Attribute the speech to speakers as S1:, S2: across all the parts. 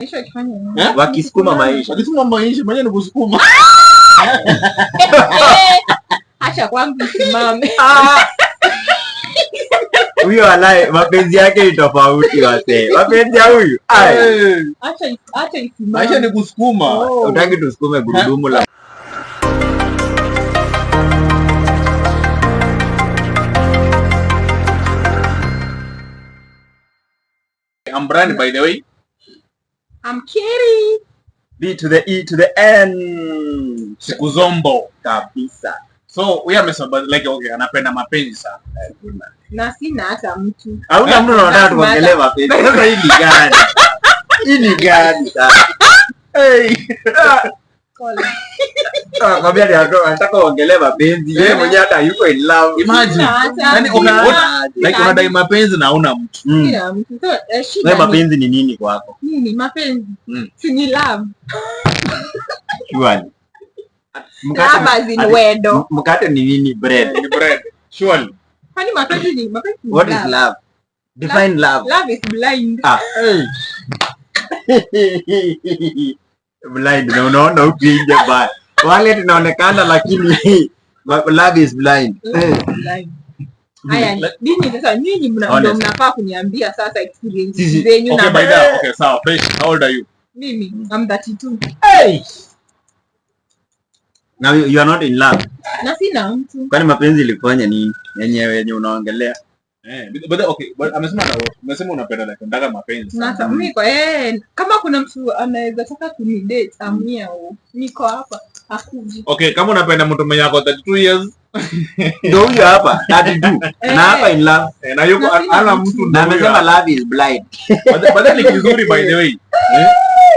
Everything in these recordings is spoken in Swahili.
S1: Maisha ikifanya nini?
S2: Eh?
S3: Wakisukuma maisha.
S2: Wakisukuma maisha, maisha ni kusukuma.
S1: Eh, acha kwangu isimame.
S3: Ah! Huyo alaye mapenzi yake ni tofauti wasee. Mapenzi ya huyu. Ai.
S2: Eh,
S1: Acha isimame.
S2: maisha ni kusukuma.
S1: Oh.
S3: Utaki tusukume gurudumu la
S2: I'm Brian, by the way.
S1: I'm Kerry.
S3: B to the E to the N.
S2: Siku zombo.
S3: Kabisa.
S2: So huyu amesema like okay, anapenda mapenzi sana.
S1: Na sina hata mtu.
S3: Hauna mtu unataka tuongelee mapenzi. Sasa hii ni gani? Hii ni gani sasa? Hey.
S1: Pole.
S3: Nakwambia ni anataka uongelee mapenzi. Yeye mwenyewe hata yuko in love.
S2: Imagine.
S1: Sina hata
S2: Yaani,
S1: mtu.
S2: okay,
S3: Imagine.
S2: like unadai mapenzi na hauna mtu.
S1: Sina mtu. So, shida
S3: Wewe
S1: ni
S3: mapenzi ni nini kwako?
S1: nini? Mapenzi.
S2: Mm.
S1: Si ni love.
S3: Surely.
S1: Love as in wedo.
S3: Mkate ni nini? Bread.
S2: Ni bread. Surely.
S1: Kwani mapenzi ni mapenzi ni
S3: What is
S1: love.
S3: love? Define love.
S1: Love is blind.
S3: Ah. Blind na unaona huku nje baya. Wale tunaonekana lakini love is blind.
S1: Love is blind. Haya, ninyi sasa nyinyi ndio
S3: Honest.
S1: mnafaa kuniambia sasa experience
S3: Sisi-
S1: zenyu
S2: Okay,
S1: na
S2: by the way, okay, sawa. Fresh, how old are you?
S1: mimi I'm 32
S3: Hey! Now you are not in love.
S1: na sina mtu.
S3: Kwani mapenzi ilifanya nini? Yenyewe yenye unaongelea.
S2: Eh, but okay, but amesema na amesema unapenda like unataka mapenzi.
S1: Na
S2: sana.
S1: hata mimi kwa kama kuna mtu anaweza taka kunidate amia niko hapa akuji.
S2: Okay, kama unapenda mtu mwenye ako 32 years
S3: Ndio huyo hapa 32 na hapa in love
S2: na yuko
S1: Na sina
S2: ana
S1: mtu.
S2: mtu
S3: na
S2: ndio huyo
S3: amesema
S2: hapa.
S3: love is blind.
S2: But then ni kizuri by the way.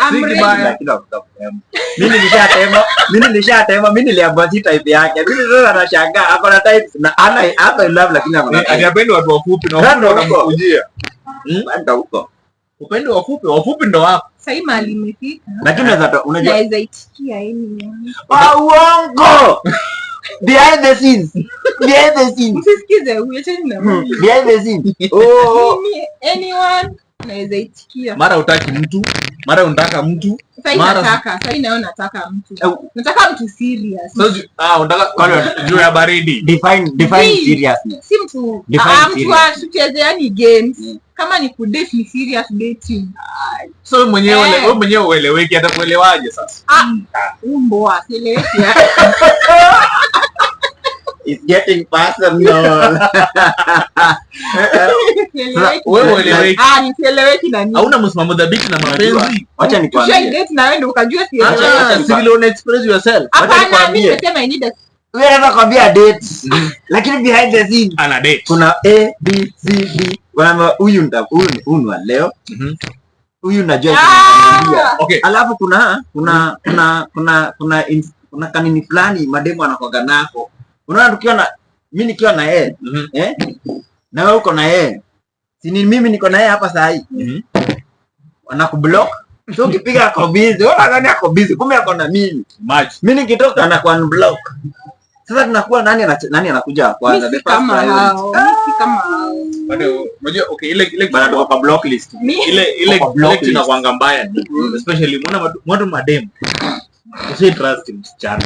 S1: I'm
S2: Si
S1: ready.
S2: kibaya.
S3: Kila mtu akusema. Mimi nilishatema, mimi nilishatema, mimi niliambiwa si type yake. Mimi sasa nashangaa ako na type na ana hapa in love lakini ako na
S2: Eh,
S3: type.
S2: ati watu wafupi na wafupi
S3: Kando huko.
S2: wanamkujia.
S3: Anda huko.
S2: Upende wafupi, wafupi ndo wako.
S1: Sasa mali imefika.
S3: Lakini unaweza unajua
S1: Naweza itikia anyone.
S3: Ah, uongo. Behind the scenes. Behind the scenes.
S1: Msisikize huyo cheni na mimi.
S3: Behind the scenes. Oh.
S1: Mimi anyone naweza itikia.
S2: Mara utaki mtu, mara unataka mtu.
S1: Sasa
S2: Mara-
S1: nataka, sasa nayo nataka mtu.
S3: Au,
S1: Nataka mtu serious.
S2: So unataka juu ya baridi.
S3: define
S1: Si.
S3: seriousness.
S1: Si mtu
S3: Define
S1: mtu
S3: serious.
S1: atuchezeani games.
S3: Mm.
S1: Kama ni kudate ni serious dating.
S2: So wewe mwenyewe
S1: Eh.
S2: wewe mwenyewe ueleweki hata kuelewaje sasa?
S1: Ah, umbo asieleweki.
S3: It's getting personal.
S1: Sieleweki.
S2: Wewe ueleweki.
S1: Ah, nisieleweki na nini?
S2: Hauna msimamo dhabiti na mapenzi.
S3: Wacha nikwambie.
S1: Tushai date na wewe ndio ukajua sieleweki.
S2: Ah, si vile una express yourself.
S3: Wacha
S1: Hapana, mimi
S3: nikwambie.
S1: nimesema I need a
S3: Wewe unaweza kwambia date. Lakini behind the scenes
S2: Ana date.
S3: kuna A B C D. Wanaambia huyu huyu huyu ni wa leo. Huyu najua kinaniambia.
S1: Ah!
S2: Okay.
S3: Alafu kuna kuna kuna kuna kuna kuna kanini fulani mademu anakuwaga nako. Unaona tukiwa na mimi nikiwa na yeye, eh? Na wewe uko na yeye. Si ni mimi niko na yeye hapa saa hii. Anakublock. So ukipiga ako busy, wewe unadhani ako busy, kumbe ako na mimi.
S2: Match.
S3: Mimi nikitoka anakuwa unblock. Sasa tunakuwa nani nani anakuja kwanza
S1: Mimi
S3: the
S1: si
S3: first
S1: kama
S3: priority.
S1: hao. Mimi si kama hao.
S2: Bado unajua okay ile ile
S3: Bana tuko kwa block list.
S1: Mimi
S2: ile ile
S3: Kwa block
S2: ile kitu
S3: list.
S2: inakuanga mbaya ni especially muona watu mademu. Usi trust msichana.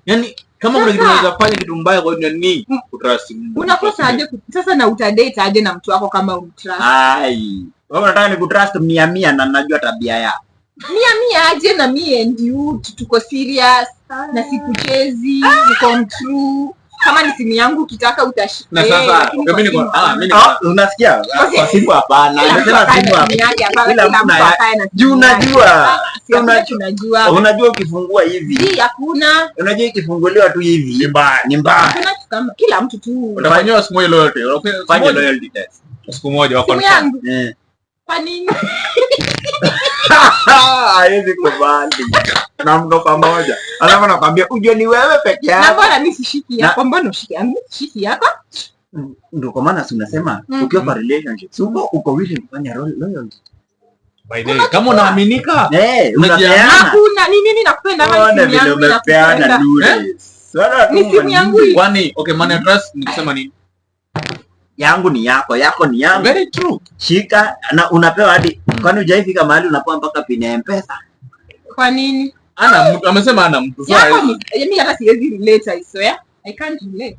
S2: Yaani kama kuna kitu unaweza fanya kitu mbaya kwa dunia ni kutrust mtu.
S1: unakosa aje sasa na utadate aje na mtu wako kama umtrust?
S3: Ai. Wewe unataka nikutrust mia mia na najua tabia yako.
S1: Mia mia aje na me and you tuko serious na sikuchezi, niko mtrue. Kama ni simu yangu ukitaka utashi.
S2: Na sasa,
S1: lakini
S2: okay,
S1: kwa
S2: mimi niko
S1: simu
S2: ah mimi
S3: Ah, unasikia? Kwa simu hapana.
S1: Kila mtu
S3: Nasema
S1: akae
S3: simu
S1: na simu yake, hapana,
S3: Kila
S1: kila
S3: mtu
S1: mtu
S3: na
S1: akae na
S3: Juu
S1: simu yake.
S3: unajua.
S1: Si hakuna tunajua.
S3: Unajua ukifungua hivi,
S1: Si hakuna.
S3: unajua ikifunguliwa tu
S2: ni
S3: hivi
S2: mbaya.
S3: ni mbaya.
S1: Hakuna kitu kama kila mtu tu.
S2: Utafanyiwa siku moja loyalty. Okay, siku
S3: Fanya
S2: moja.
S3: loyalty test.
S2: Siku moja wako.
S1: Simu yangu.
S3: Eh.
S1: Kwa nini?
S3: Hawezi kubali. Na mko pamoja. Alafu nakwambia ujue ni wewe peke
S1: Na
S3: yako.
S1: mbona mimi sishiki
S3: Na-
S1: yako? Mbona ushiki yangu? Mimi sishiki yako?
S3: Ndio kwa maana si unasema ukiwa kwa relationship, si uko willing kufanya loyalty.
S2: By the way, kama unaaminika
S3: Eh,
S2: Unajiamini.
S3: unapeana.
S1: Hakuna, ni mimi nakupenda ama ni
S3: Ona
S1: simu
S3: vile
S1: yangu
S3: umepeana
S1: inakupenda?
S3: Lure. Swala tu
S1: Ni simu yangu hii.
S2: kwani okay, money trust ni kusema nini?
S3: Yangu ni yako, yako ni yangu.
S2: Very true.
S3: Shika na unapewa hadi, kwani hujaifika mahali unapewa mpaka pin ya M-Pesa?
S1: Kwa nini?
S2: Ana mtu, amesema ana mtu. So
S1: Yako ni mimi hata siwezi relate, I swear. I can't relate.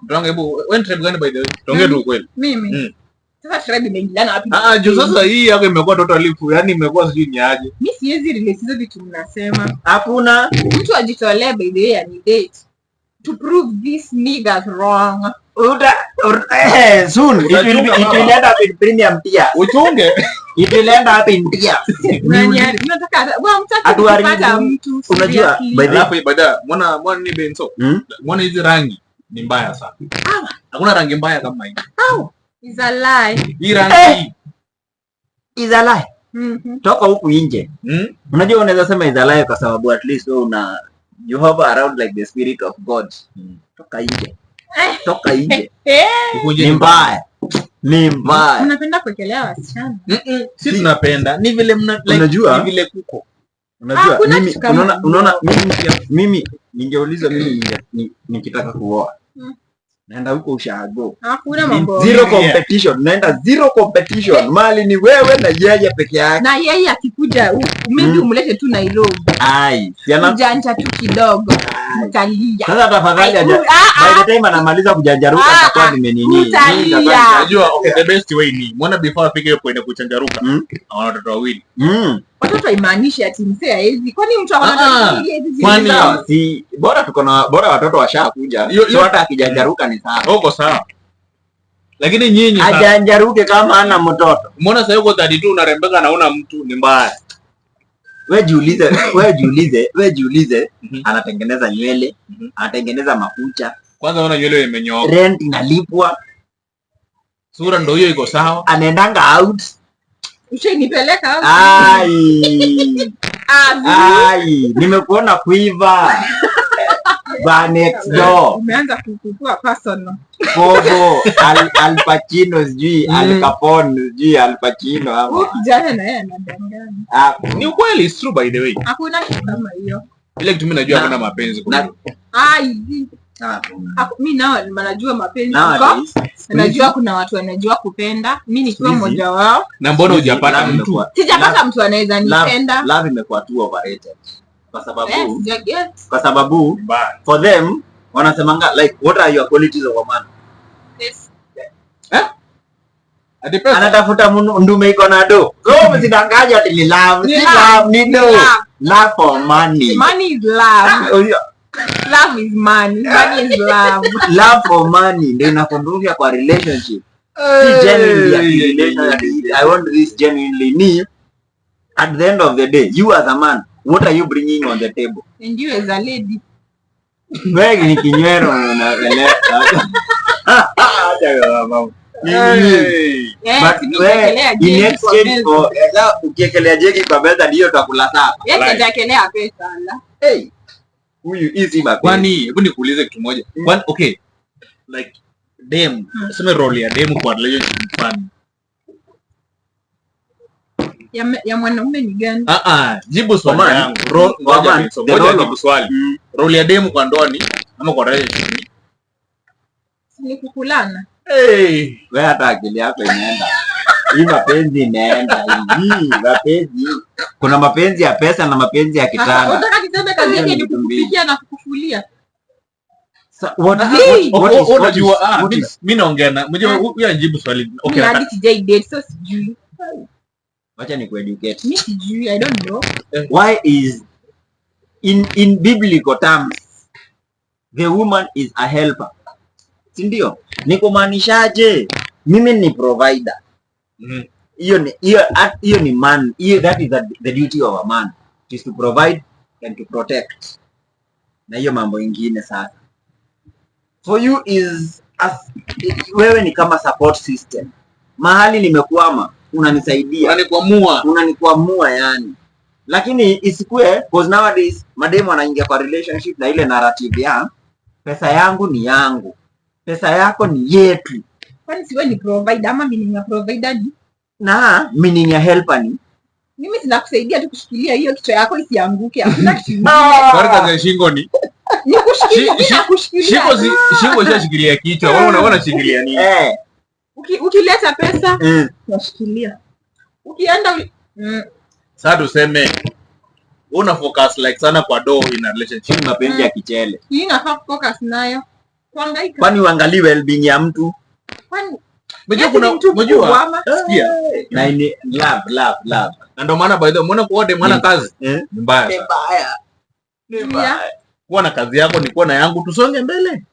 S2: Mtu wangu, hebu wewe ni tribe gani, by the way? Tuongee tu ukweli.
S1: Mimi. Sasa tribe imeingiliana wapi?
S2: Ah ah, juu sasa hii yako imekuwa totally yani imekuwa sijui ni aje.
S1: Mi siwezi relate hizo vitu mnasema.
S3: Hakuna.
S1: Mtu ajitolee, by the way, ani date to prove these niggas wrong.
S3: Soon it will end up in premium tears.
S2: Uchunge.
S3: It will end up in tears.
S1: Mnataka well, mtaki kupata mtu
S3: Unajua,
S1: seriously.
S3: by the-
S2: Alafu baada mwana ni benso. Mwana hizi rangi ni mbaya sana. Hakuna rangi mbaya kama hii.
S1: Is a lie.
S2: Hii rangi.
S3: Is a lie. Toka huku nje. Unajua unaweza sema is a lie kwa sababu at least wewe una you hover around like the spirit of God. Toka nje. Toka nje.
S2: Huku nje
S3: Ni mbaya. Ni mbaya.
S1: Mnapenda kuwekelea wasichana.
S2: Si tunapenda. Ni vile mna like,
S3: Unajua?
S2: ni vile kuko.
S3: Unajua
S1: Hakuna
S3: mimi
S1: kitu kama
S3: unaona
S1: hiyo.
S3: unaona mimi ningeulizwa mimi nikitaka kuoa. Naenda huko ushago.
S1: Hakuna mambo.
S3: Zero competition. Naenda zero competition. Mali ni wewe na yeye peke yake.
S1: Na yeye akikuja maybe umlete tu Nairobi.
S3: Ai, siana
S1: Ujanja tu kidogo. Mtalia.
S3: Sasa tafadhali aja. By the time anamaliza kujanjaruka atakuwa nimenini.
S1: Utalia.
S2: Unajua, okay, the best way ni mwana before afike hiyo point ya kuchanjaruka. Ana watoto wawili.
S1: Watoto haimaanishi ati mzee haezi. Kwani mtu akona watoto wawili haezi
S2: Kwani-
S1: jielewa?
S3: Si bora tuko na bora watoto washakuja. So hata akijanjaruka ni sawa.
S2: Uko sawa. Lakini nyinyi sasa
S3: Ajanjaruke kama ana mtoto.
S2: umeona sasa uko 32 unarembeka na una mtu ni mbaya.
S3: Wewe jiulize, wewe jiulize, wewe jiulize, anatengeneza nywele, anatengeneza makucha,
S2: Kwanza unaona nywele imenyooka.
S3: rent inalipwa,
S2: Sura ndio hiyo iko sawa.
S3: anaendanga out.
S1: Ushainipeleka?
S3: Ai.
S1: Ah,
S3: Ai, nimekuona kuiva. Ba next door.
S1: Umeanza kukua personal.
S3: Bobo, Al Pacino sijui, Al Capone sijui, Al Pacino ama.
S1: Huyu kijana na yeye anadanganya.
S3: Ah,
S2: Ni ukweli, it's true by the way.
S1: Hakuna kitu kama hiyo.
S2: Ile kitu mimi najua
S3: Na-
S2: hakuna mapenzi
S3: na-
S2: kwa.
S1: Ai,
S3: ah,
S1: mi nao najua mapenzi uko.
S3: nowadays,
S1: Najua kuna watu wanajua kupenda. Mi nikiwa
S3: Hizi-
S1: mmoja wao.
S2: Na mbona
S3: hizi
S2: hujapata
S3: love
S2: mtu?
S1: Sijapata mtu anaweza nipenda.
S3: Love imekuwa too overrated. Kwa sababu
S1: Eh, sijaget.
S3: kwa sababu
S2: Mbaya.
S3: for them wanasemanga like what are your qualities of a man?
S1: Yes.
S2: Ati pesa.
S3: Anatafuta ndume iko na do. So msidanganye ati ni love,
S1: Ni
S3: si
S1: love,
S3: love, ni do.
S1: Love.
S3: Love for money.
S1: Money is love.
S3: Huyo-
S1: Love is money. Money is love.
S3: Love for money ndio inakondusha kwa relationship. Si genuinely ati relation ati I want this genuinely ni at the end of the day you as a man, what are you bringing on the table?
S1: And you as a lady.
S3: Wewe ni kinywero unaelewa. Acha kwa mama.
S2: Hey.
S1: Eh,
S3: But
S1: si mi
S3: wewe,
S1: nitaekelea
S3: in
S1: jegi kwa
S3: exchange
S1: meza.
S3: for sasa ukiekelea jegi kwa meza ndio utakula sasa.
S1: Yeye
S2: Walai.
S1: hajaekelea pesa ala.
S3: Hey. Huyu easy mapenzi.
S2: Kwani hebu nikuulize kitu moja. Kwani okay, like dem, sema role ya dem kwa relationship mfano.
S1: Ya mwanaume ni gani?
S2: Ah ah, jibu swali
S3: Man,
S2: yangu. Ngoja
S3: man,
S2: niso-
S3: the
S2: ngoja
S3: role
S2: jibu swali. Role ya dem kwa ndoa ni ama kwa relationship ni?
S1: Si ni kukulana.
S2: Hey.
S3: Wewe hata akili yako inaenda. Hii mapenzi inaenda. Hii mapenzi. Kuna mapenzi ya pesa na mapenzi ya
S1: Sasa,
S3: kitanda.
S1: unataka niseme kazi yake ni
S3: Vitu mbili.
S1: kukupikia na kukufulia?
S3: What,
S1: Zii.
S3: what, what is, what is,
S2: Unajua, ah,
S3: what is,
S2: mimi naongea na mjua huyu anajibu swali. Okay,
S1: Mimi hadi sijai date so sijui.
S3: wacha ni kueducate.
S1: Mi sijui, I don't know.
S3: Why is in biblical terms the woman is a helper? Si ndio? Ni kumaanishaje? Mimi ni provider. Hiyo ni hiyo hiyo ni man. Hiyo that is the duty of a man. It is to provide and to protect. Na hiyo mambo ingine sasa. For you is as, wewe ni kama support system. Mahali nimekwama unanisaidia,
S2: Unanikwamua.
S3: unanikwamua yani. Lakini isikue, cause nowadays mademu wanaingia kwa relationship na ile narrative ya pesa yangu ni yangu, pesa yako ni yetu,
S1: Kwani siwe ni provider ama meaning ya provider ni
S3: na meaning ya helper ni
S1: mimi sinakusaidia tu kushikilia hiyo kichwa yako isianguke. Hakuna kitu kingine.
S2: Kwani kazi ya shingo ni
S1: Nikushikilia, mimi nakushikilia.
S2: Shingo shingo ishashikilia kichwa. Wewe unaona unashikilia nini?
S3: Eh,
S1: Ukileta pesa nashikilia. Ukienda
S2: Sasa tuseme una focus like sana kwa do in a relationship.
S3: Hii ni mapenzi ya kichele.
S1: Hii nafaa kufocus nayo. Kuhangaika.
S3: Kwani uangalii well-being ya mtu?
S1: Kwani
S2: Unajua
S1: Yes,
S2: kuna
S1: ni mtu
S2: unajua
S1: mkubwa ama?
S2: Sikia.
S3: Na ini love, love, love.
S2: Na ndio maana by the way umeona kwa dem hana kazi
S3: Eh?
S2: ni mbaya sana.
S3: Mbaya. Ni mbaya.
S2: Kuwa na kazi yako ni kuwa na yangu, tusonge mbele.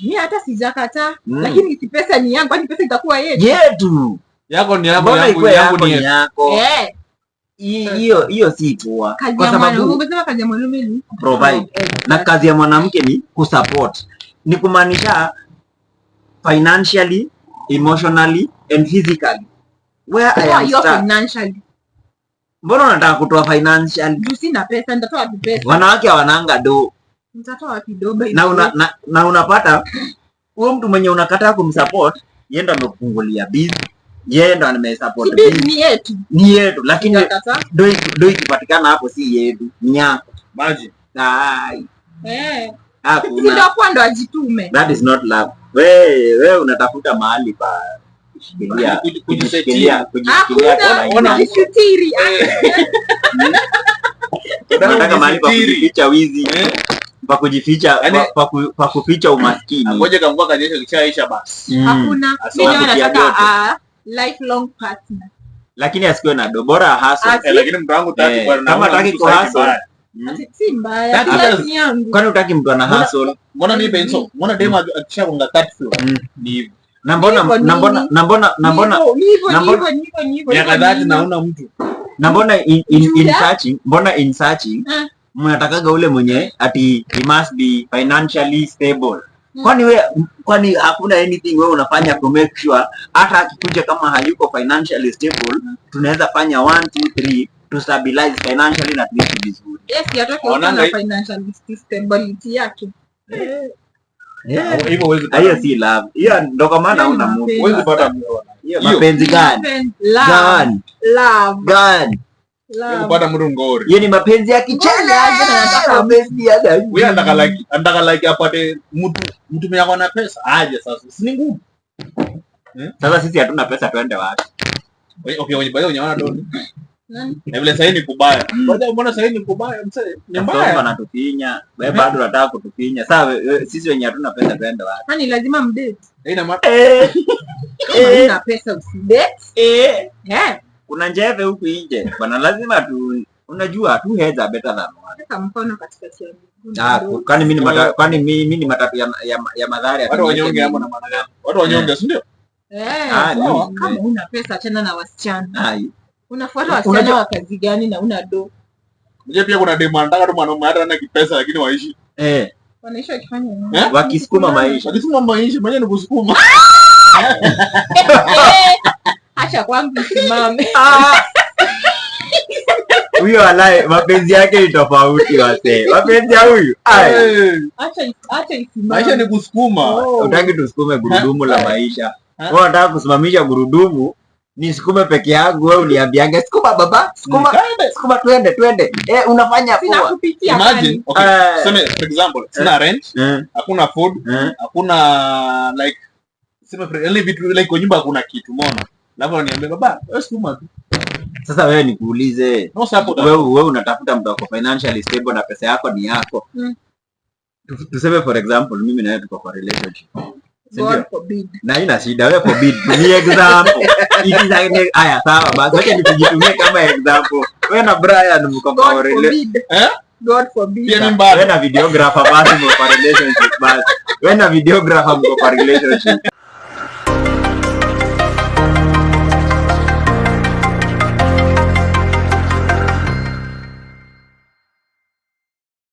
S1: Mi hata sijakataa,
S3: Mm.
S1: lakini si pesa ni yangu, kwani pesa itakuwa yetu?
S3: Yetu.
S2: Yako ni yako,
S3: Mbona
S2: yangu
S3: ikuwe
S2: yangu
S3: yako
S2: ni
S3: ni
S2: yetu.
S3: yako?
S1: Eh,
S3: Hiyo si poa.
S1: kazi
S3: Kwa
S1: ya mwanaume,
S3: sababu
S1: umesema kazi ya mwanaume ni
S3: provide. Na kazi ya mwanamke ni kusupport. Ni kumaanisha financially, emotionally and physically. Where I
S1: Toa
S3: am
S1: hiyo
S3: stuck.
S1: financially.
S3: Mbona unataka kutoa financially?
S1: Juu sina pesa, nitatoa wapi pesa?
S3: Wanawake hawananga do.
S1: Nitatoa wapi do by
S3: Na
S1: the way?
S3: na unapata huyo mtu mwenye unakataa kumsupport, yeye ndo amekufungulia biz, yeye ndo amesupport
S1: Si biz
S3: biz.
S1: ni yetu.
S3: Ni yetu, lakini
S1: Sijakataa.
S3: do ikipatikana hapo si yetu, ni yako.
S2: Maji.
S3: Ai,
S1: Eh. Si
S3: hakuna.
S1: ndio kwa ndo ajitume.
S3: That is not love. We unatafuta mahali pa kushikilia,
S2: Kujisetia.
S3: kujishikilia, kujishikilia
S1: Hakuna
S3: kwa laini.
S1: kujisitiri.
S3: Unataka mahali pa
S2: Kujisitiri.
S3: kujificha wizi,
S2: Eh?
S3: pa kujificha,
S2: Yaani-
S3: pa kuficha umaskini.
S2: Ngoja kamvua kanyesha kishaisha basi.
S1: Hakuna.
S2: Asante.
S1: Mimi
S3: Kutia
S1: nataka
S3: joto.
S1: a lifelong partner.
S3: Lakini asikiwe na do, bora hustle.
S1: Asi-
S2: Eh, lakini mtu wangu taki
S3: Eh,
S2: bwana,
S3: kama
S2: naona
S3: hataki
S2: mtu sasa
S3: kuhustle.
S2: mbaya.
S1: Ati si mbaya.
S2: That
S1: Si
S2: others-
S1: life ni yangu.
S3: Kwani hutaki mtu ana
S2: Mbona-
S3: hustle?
S2: Mbona mi penso? Mbona dem akishagonga 30 floor
S3: Mm.
S2: ni hivyo.
S3: Na mbona
S1: Hivyo
S3: na mbona
S1: nini?
S3: na mbona na mbona
S1: Ni hivyo, ni hivyo,
S3: na
S1: ni
S3: mbona-
S1: hivyo, ni hivyo, ni hivyo,
S2: Miaka
S1: hivyo
S2: 30
S1: nini?
S2: naona mtu.
S3: na mbona in
S1: Julia?
S3: searching, mbona in searching
S1: Ah.
S3: mnatakaga ule mwenye ati he must be financially stable. Kwani hakuna anything wewe unafanya to make sure hata akikuja kama hayuko financially stable, tunaweza fanya 1 2 3 to stabilize financially na tuishi vizuri.
S1: Yes, yatoke huko
S2: Waonanga
S1: na
S2: hii-
S1: financial stability yake.
S3: Yeah.
S2: Hivyo huwezi pata.
S3: Hiyo si love. Hiyo ndo kwa maana
S1: Hiyo ni
S3: una mtu.
S1: mapenzi.
S2: Huwezi pata mtu.
S3: Hiyo
S2: Hiyo.
S3: mapenzi gani?
S1: Mapenzi. Love,
S3: Gani?
S1: love,
S3: Gani?
S1: love.
S2: Kupata mtu ngori.
S3: Hiyo ni mapenzi ya kichele.
S1: Ngoja aje na nataka-
S3: Mapenzi ya
S2: Huyu anataka like apate mtu mwenye ako na pesa aje sasa. Si ni ngumu.
S3: Sasa sisi hatuna pesa, twende wapi?
S2: Okay, wenye baadhi wenye wana doni.
S1: Nani?
S2: Na vile sasa ni kubaya. Baadhi mbona sasa ni kubaya mzee? Ni
S3: Sasa
S2: mbaya.
S3: wanatufinya. Wewe bado unataka kutufinya. Sasa sisi wenye hatuna pesa twende wapi?
S1: Kwani lazima mdate?
S2: Haina maana.
S3: Eh,
S1: Kama
S3: eh,
S1: huna pesa usidate.
S3: eh.
S1: Eh,
S3: Kuna njeve huku nje. Bwana lazima tu, unajua two heads are better than one.
S1: weka mkono katikati ya miguu.
S3: Ah,
S1: Ndio.
S3: kwani mimi ni matatu, kwani mimi ni matatu ya Mathare?
S2: Watu wanyonge hapo na maana gani? Watu wanyonge, si ndio?
S1: Eh,
S3: Ah,
S2: sawa.
S1: kama huna pesa achana na wasichana.
S3: Ah,
S1: Unafuata wasichana wa kazi gani na una do?
S2: Unajua pia kuna demu anataka tu mwanaume hata hana kipesa lakini waishi.
S3: eh,
S1: Wanaishi wakifanya nini?
S2: Eh?
S3: wakisukuma maisha.
S2: Wakisukuma maisha, mwenyewe ni kusukuma.
S1: Eh, acha kwangu isimame.
S3: Ah! Huyo alaye mapenzi yake ni tofauti wasee. Mapenzi ya huyu. Ai.
S2: Eh,
S1: Acha isimame.
S2: maisha ni kusukuma.
S1: Oh.
S3: Utaki tusukume gurudumu la maisha.
S2: Ha?
S3: Wewe unataka kusimamisha gurudumu, nisukume peke yangu, wewe uniambiange sukuma baba, sukuma,
S2: Kande.
S3: sukuma twende twende. Eh, unafanya
S1: Sina
S3: poa.
S1: kupitia
S2: Imagine, okay,
S3: Eh.
S2: tuseme for example, sina rent,
S3: Eh,
S2: hakuna food,
S3: eh.
S2: hakuna like sema yani vitu like kwa nyumba hakuna kitu, umeona? Labda niambie baba, wewe sukuma tu.
S3: Sasa wewe nikuulize,
S2: No support.
S3: wewe unatafuta mtu ako financially stable na pesa yako ni yako. Tuseme for example, mimi na wewe tuko kwa relationship. Si
S1: God
S3: ndio?
S1: forbid.
S3: Na haina shida, wewe forbid. Ni example. It is an haya sawa basi. Wacha nikujitumie kama example. Wewe na Brian mko kwa
S1: God forbid.
S2: Eh?
S1: God forbid.
S2: Pia mimi bado.
S3: Wewe na videographer basi mko kwa relationship basi. Wewe na videographer mko kwa relationship.